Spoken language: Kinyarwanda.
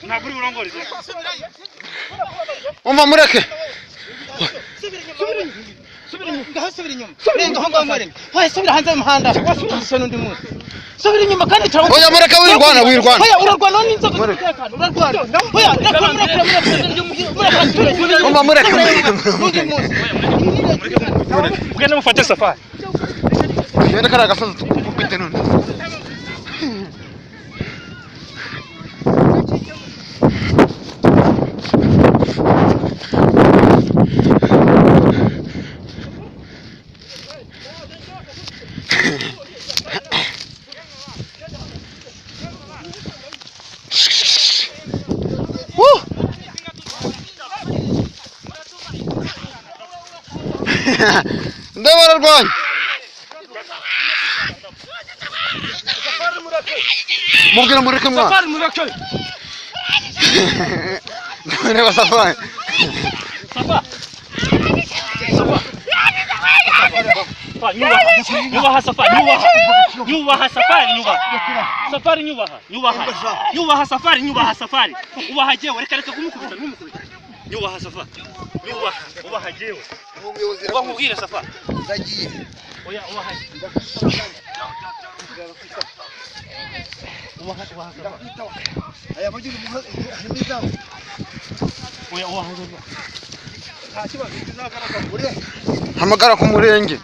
Ntabwo uri burongore izo. Umva mureke. Subira inyuma, ngaho subira inyuma. Renga aho ngaho mwereke. Hoya subira hanze y'umuhanda. Wasubira n'undi munsi. Subira inyuma kandi turabona. Oya mureke wirwana wirwana. Hoya urarwana n'inzego z'umutekano urarwana. Hoya reka mureke mureke mureke. Umva mureke. N'undi munsi. Mugende mufate Safari. Genda kariya gasozi tukubite none. Woo! Ndabararwanya. Mubwira mureke mwana. Safari mureke. Reba Safari. Safari. Nyubaha Safari, nyubaha. Nyubaha Safari, nyubaha. Safari nyubaha, nyubaha. Nyubaha Safari, nyubaha Safari. Ubaha jewe, reka reka kumukubita, ntumukubite. Nyubaha Safari. Nyubaha, ubaha jewe. Ubaha nkubwire Safari. Ndagiye. Oya, ubaha. Ubaha, ubaha Safari. Aya magi harimo izamu. Oya, ubaha Safari. Nta kibazo kizagaragara. Hamagara ku murenge.